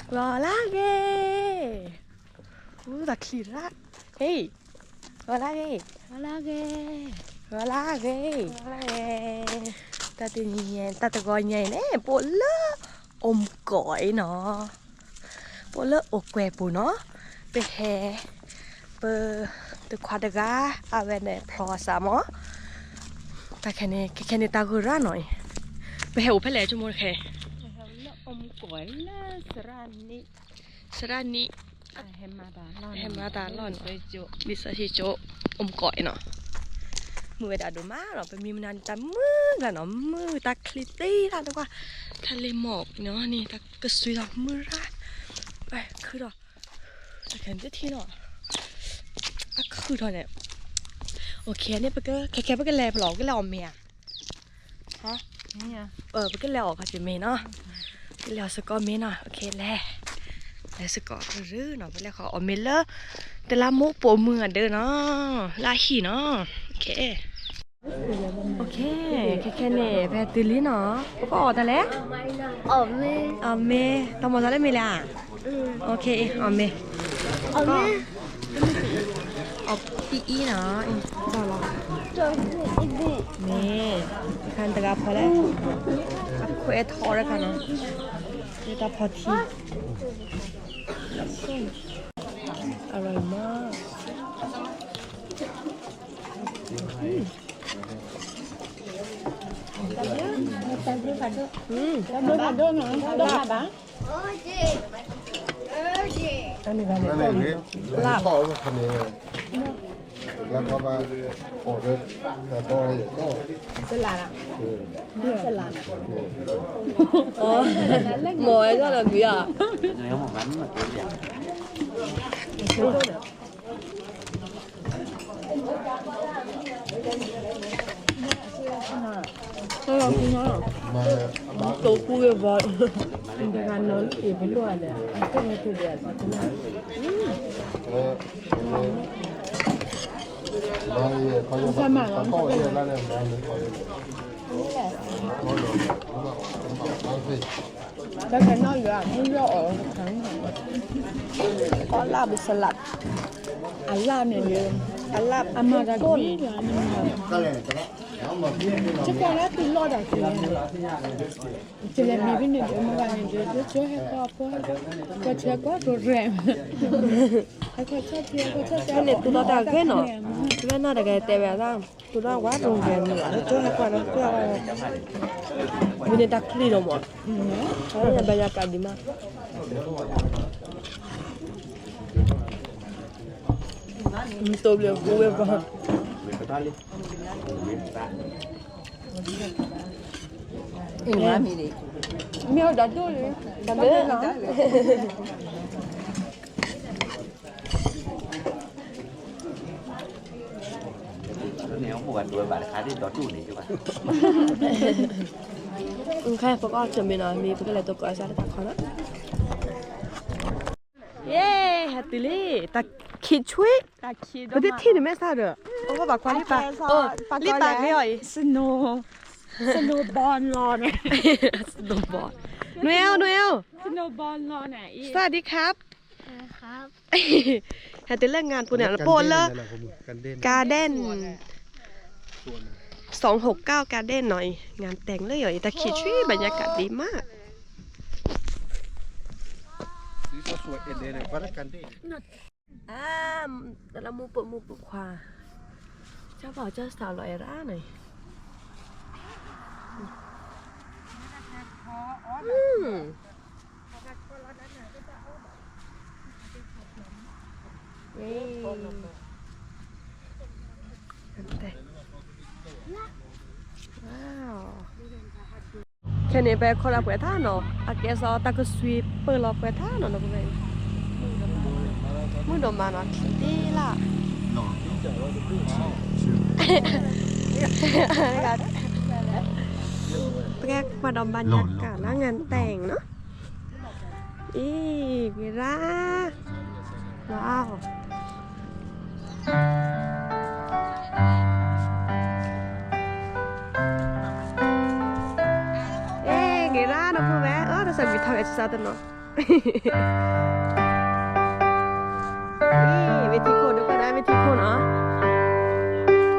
ဂီၤလၢဂ့ၤ, အူသးချံရၣ်, ဟ့ၣ်, ဂီၤလၢဂ့ၤ, ဂီၤလၢဂ့ၤ, တၢ်တနံၤညါ တၢ်တဂီၤညါအံၤန့ၣ် ပအိၣ်လၢ အိၣ်မူကီးအံၤနီၤ, ပအိၣ်လၢအိၣ်ကွဲးပူၤနီၤ, ပဟဲ ပ တခွါတဂၤ အဝဲန့ၣ်ဖျီသးမး, တၢ်ခဲန့ၣ် ခဲခဲန့ၣ်တၢ်ဂိၢ်ရၣ်နီၤအံၤ, ပဟဲအိၣ်ဖဲလဲၣ်ဆိကမိၣ်တခဲ, လၢအိၣ်မူကီးလၢ စရၣ်နံၣ်, စရၣ်နံၣ်, ဟဲမၤတၢ်လီၢ်နီၤ, လံာ်စီဆှံကၠိ, အိၣ်မူကီးအံၤနီၤ, မုာ်ဝဲဒၣ်ဒိၣ်မးနီၤ, ပမံမနုၤန့ၣ်တၢ်မုာ်ဂၤနီၤ, မုာ်တၢ်ချံသ့တၢ်တကွၢ်, တၢ်လ့ၣ်မီၢ်နီၤန့ၣ် တၢ်ကစွံးဒီးမုာ်ရၣ်, ခုဒီး တၢ်ခဲန့ၣ်တထံၣ်နီၤ, အခုၣ်ထီၣ်န့ၣ်, အိၣ်ခဲန့ၣ် ပက ခဲခဲပကလဲၤဖဲလဲၣ်, ပကလဲၤအီၣ်မ့ၤဧါ, ဟါ, ပကလဲၤအီၣ်ခီၣ်ထံးမ့ၤနီၤ, ပကလဲၤအီၣ်စ့ၢ်ကီးမ့ၤနီၤ, အိၣ်ခဲလဲၤ, လဲၤစ့ၢ်ကီးရၢနီၤ, ပလဲၤဃီအီၣ်မ့ၤလၢ တလါမိၢ်ပိာ်မုၣ်အဒၢးနီၤ, လၢအဟံၣ်နီၤ, အိၣ်ခဲ ခဲခဲန့ၣ် ပဟဲတုၤလံနီၤ, ပကအီၣ်တၢ်လဲၣ်, အီၣ်မ့ၤ, တၢ်မၤသးလၢမ့ၤလဲၣ်, အီၣ်မ့ၤ, အီၣ်ပံအံနီၤ, မ့ၢ်, တခါတဂၤဖီလဲၣ်, အခွဲးထီၣ်တခါနီၤ, တၢ်ဖီထံ, အီၣ်မး မ့ၢ်ဝဲဒၣ်လီၤကွံာ်ဧါ, တိၢ်ကူဝဲဘီ, တဂၤနီၤလၢအ့ၣ်ပလိၣ်လဲၣ်, အကဲဝဲတဒဲး, တၢ်ကနီၣ်ယွၤ မုၢ်ယီၢ်အီၤ, အီၣ်လၢပစလး, အလၢန့ၣ်, အလၢအမၤတၢ်ကဘံၣ်, ကကွၢ်လၢသူၣ်လီၢ်တၢ်က့ၤ, ကလဲၤမံၤဖဲန့ၣ်ဒီး မ့ၢ်ဂၤန့ၣ်ဒီး ကၠိဟဲကွၢ်ဖိ, ကၠိဟဲကွၢ်ရိၣ်ရဲၣ်, ဖဲန့ၣ်သူၣ်လီၢ်တၢ်ဂ့ၤနီၤ, ဖဲနီၢ်တဂၤတဲဝဲအသး, သူၣ်လီၢ်ဝါရိၣ်ရဲၣ်မုၢ်လီၤ ကၠိဟဲကွၢ်လၢကၠိ, မ့ၢ်န့ၣ်တၢ်ချံလီၤမး, ဘၣ်ယၤကးဒံးမး မ့ၢ်တိၢ်ဘျုးပူဝဲပှၤ, မ့ၢ်အီၤဒီးဒိၣ်လံ, တၢ်မ့ၢ်နီၤ, ခဲပကအီၣ်တမ့ၢ်နီၤ မ့ၢ်ပကလဲၤတိၢ်ကီၢ်အစၢ်တခီနီၤ, ယဲ, ဟဲတုၤလံ, တၢ်ခံဆွံ, ပတထံၣ်န့ၣ်မဲာ်ဆှးဒီး, အိၣ်ဘၣ်ခွါလံပၢ်, လံပၢ်ဂ့ၤအီၤအံၤ, snowball လီၤန့ၣ်, snowball, နွဲအိၣ် နွဲအိၣ်, snowball လီၤန့ၣ်, สวัสดีครับ, ဟဲတုၤလၢ งาน ပူၤန့ၣ် ပအိၣ်လၢ garden, สองหกเก้า garden နီၤအံၤ, งานแต่งလၢယီၤအံၤ တၢ်ခံဆွံ บรรยากาศดีมาก. အါ, တလၢမူပိာ်မုၣ်ပိာ်ခွါ, ကၢ်ပၢ်ကၢ်စးလီၤအဲၣ်ရၣ်န့ၣ်, ခဲန့ၣ် ပဟဲခီလီၤပှဲၤထါနီၤ, အကဲစီၤတၢ်ကဆွံပၢၢ်လီၤပှဲၤထါနီၤ, မုၢ်ဒိၣ်မးနီၤ, တ့လၢ်, ပကဲကွၢ်ဒီး บรรยากาศ လၢ งานแต่ง နီၤ. အံၤ ဂ့ၤရၣ်, wow, အ့ ဂ့ၤရၣ် နဖိဝဲ, အၢ တၢ်ဆၢဘံထီၣ်ဝဲစၢ်တနီၤ. ဝ့ၢ်ထံခိၣ် ဒိဖၣ်ဒၣ်ဝ့ၢ်ထံခိၣ်နီၤ,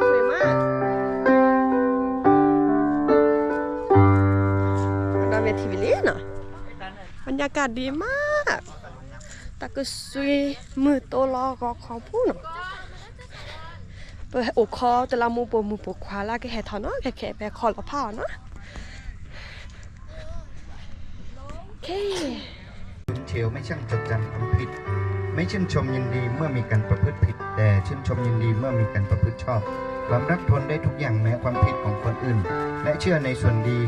สวยมาก ဒီးဝ့ၢ်ထံဝံၤလံနီၤ, บรรยากาศดีมาก တၢ်ကစွံမုၢ်တိလီၤဂီၤခီဖူနီၤ, ပအိၣ်ခိးတလးမူပိာ်မုၣ်ပိာ်ခွါလၢကဟဲထီၣ်နီၤ, ခဲခဲဖဲခီလီၤဖးအီၤနီၤ. เขียวไม่ช่างจดจำความผิด ไม่ชื่นชมยินดีเมื่อมีการประพฤติผิด แต่ชื่นชมยินดีเมื่อมีการประพฤติชอบ ความรักทนได้ทุกอย่างแม้ความผิดของคนอื่น และเชื่อในส่วนดี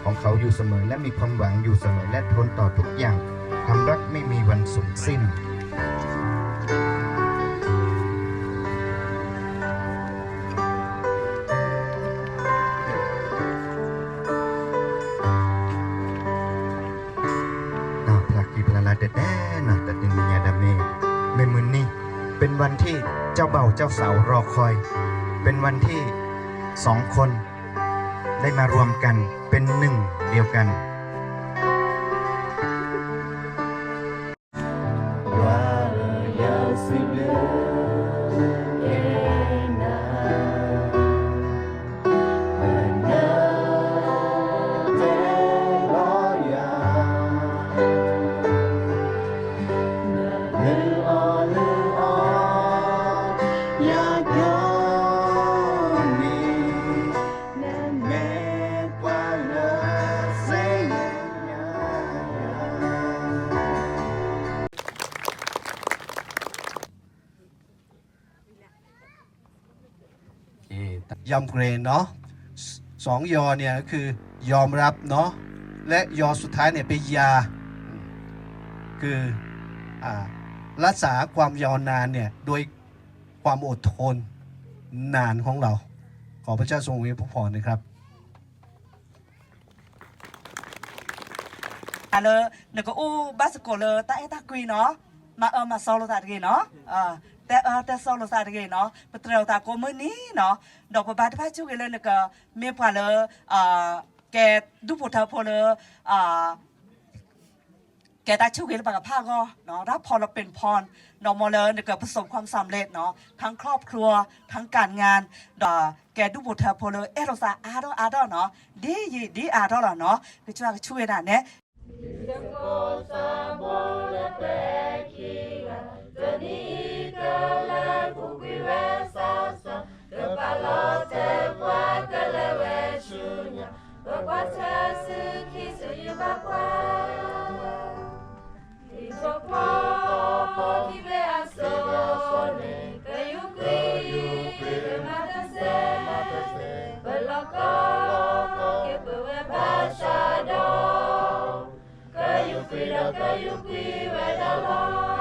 ของเขาอยู่เสมอ และมีความหวังอยู่เสมอ และทนต่อทุกอย่าง ความรักไม่มีวันสูญสิ้น พลากีพลาลาแดดแดดนะ แต่ดึงมียาดาเม ไม่มือนี่ เป็นวันที่เจ้าบ่าวเจ้าสาวรอคอย เป็นวันที่สองคนได้มารวมกันเป็นหนึ่งเดียวกัน ยำเกรงเนาะ สองยอเนี่ยก็คือยอมรับเนาะ และยอสุดท้ายเนี่ยเป็นยา คืออ่ารักษาความยาวนานเนี่ยโดยความอดทนนานของเรา ขอพระเจ้าทรงอวยพรนะครับ လၢ နကအိၣ်ဘၣ်သကိးလၢတၢ်အဲၣ်တၢ်ကွံနီၤ, မၤအၢမၤစီလိာ်သးတဂ့ၤနီၤ, တဲအၢတဲစီလိာ်သးတဂ့ၤနီၤ, ပတြၢၤလိာ်သးကိးမုၢ်နံၤနီၤ, ဒီးပဘါတဘၣ်ဆိၣ်ဂ့ၤလၢနကမ့ၢ်ပှၤလၢ ကဲဒူၣ်ဖိထၢဖိလၢ ကဲတၢ်ဆိၣ်ဂ့ၤလၢပှၤကဖးအဂီၢ်နီၤ, တၢ်ဖီလီၤပ့ၤဖီ ဒီးမ်လၢနကပစိာ်ခွါစၢ်မလဲၣ်နီၤ, ทั้งครอบครัว ทั้งการงาน ဒီးကဲဒူၣ်ဖိထၢဖိလၢအဲၣ်လိာ်သးအါထီၣ်အါထီၣ်နီၤ, ဒ်ယံာ်ဒ်အါထီၣ်လီၤနီၤ, ကစၢ်ကဆိၣ်ဂ့ၤနၤန့ၣ် တနံၤအံၤကလဲၤပူၤကွံာ်ဝဲစၢ်စၢ်, ကပာ်လီၤတဲာ်ပှၤကလဲၤဝဲဆူညါ, ပကွၢ်ထွဲစုခံစုယဘၣ်ကွၢ်, ဒ်သိးပှၤခံဘ့ၣ်အစိၤန့ၣ် ကယူးကွံာ် ကမၤတသ့, ပလီၢ်ကီၢ်က့ၤပဝဲဘၣ်ဆၣ်ဒီး ကယူးကွံာ်ဒီးကယူးကွံာ်ဝဲဒၣ်လီၤ.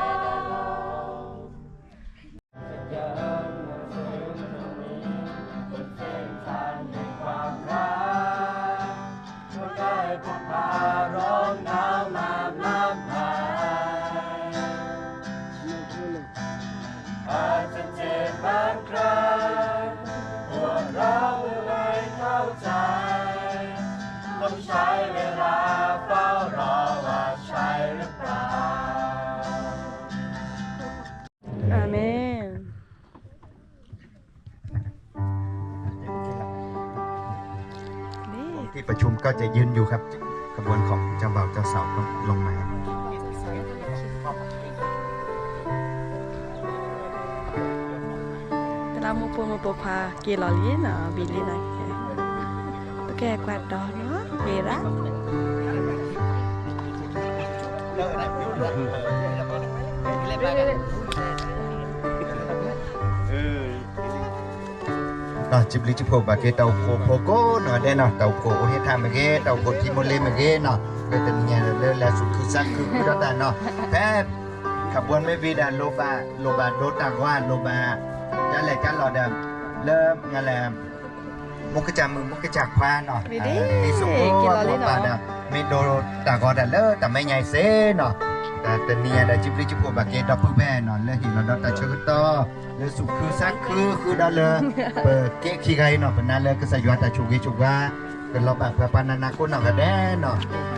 อาจจะเจ็บบางครั้ง พวกเราไม่เข้าใจ ต้องใช้เวลาเฝ้ารอว่าใช่หรือเปล่า อาเมน นี่ ที่ประชุมก็จะยืนอยู่ครับ ขบวนของเจ้าบ่าวเจ้าสาวก็ลงมา တၢ်မူပိာ်မုၣ်ပိာ်ခွါက့ၤလီၤလံနီၤ, ဘံၣ်လံနီၤ, ပကဲကွၢ်ဒီးနီၤ ဝဲဒၣ် ဒီးစံးဘျုးစံးဖှိၣ်ဘၣ်က့ၤတၢ်အိၣ်ဖှိၣ်ဖိကိးနီၢ်ဒဲးနီၤ, တၢ်အိၣ်ဖှိၣ်အိၣ်ဟ့ၣ်ထါမ့ၢ်ဂ့ၤ, တၢ်အိၣ်ဖှိၣ်ထံမိၢ်လ့မ့ၢ်ဂ့ၤနီၤ, လၢတနံၤညါလၢလဲၤဆူၣ်ခုသးခုဃုာ်ဒီးတၢ်နီၤ, ဖဲ ခးဘိန့ၣ်မ့ၢ်ဝံၤဒီး လိၣ်ဘၣ် လိၣ်ဘၣ်ဒိတၢ်ဂီၤ လိၣ်ဘၣ် တၢ်လဲၤတၢ်လီၤဒီး လၢ မုၢ်ကစၢ်မုၣ် မုၢ်ကစၢ်ခွါနီၤ, သ့ၣ်စိၤကိးကိးဘၣ်ဒီး မ့ၢ်ဒိတၢ်ဂီၤဒီးလၢတၢ်မဲာ်ညါအံၤစ့ၢ်နီၤ, တနံၤညါဒီး စံးဘျုးစံးဖှိၣ်ဘၣ်က့ၤဒီပုၢ်ဝဲၢ်နီၤ လၢဟ့ၣ်လီၤဒီးတၢ်ဆၢကတီၢ် လၢဆူၣ်ခုသးခုဃုာ်ဒီးလၢ ပကဲခံဂၤအံၤနီၤ, ပနာ်လၢကစၢ်ယွၤတၢ်ဆိၣ်ဂ့ၤဆိၣ်ဝါ ကလီၤဘၣ်ပှၤပှၤနးနးကိးနီၢ်ဂၤဒဲးနီၤ.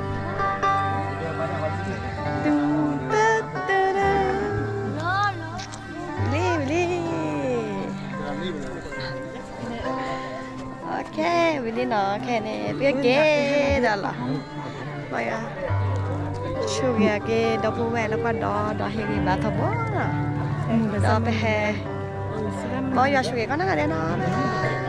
ကဲဝံၤလံနီၤ, ခဲအံၤန့ၣ် ပကက့ၤဒီးလီၤ. မ်ယွၤဆိၣ်ဂ့ၤအက့ၤ ဒီပုၢ်ဝဲၢ်လၢကွၢ်ဒီး ဒီးဟ့ၣ်ဂံၢ်ဘါထီဘိလီၤ. ဒီးပဟဲ, မ်ယွၤဆိၣ်ဂ့ၤကိးနီၢ်ဂၤဒဲးနီၤ.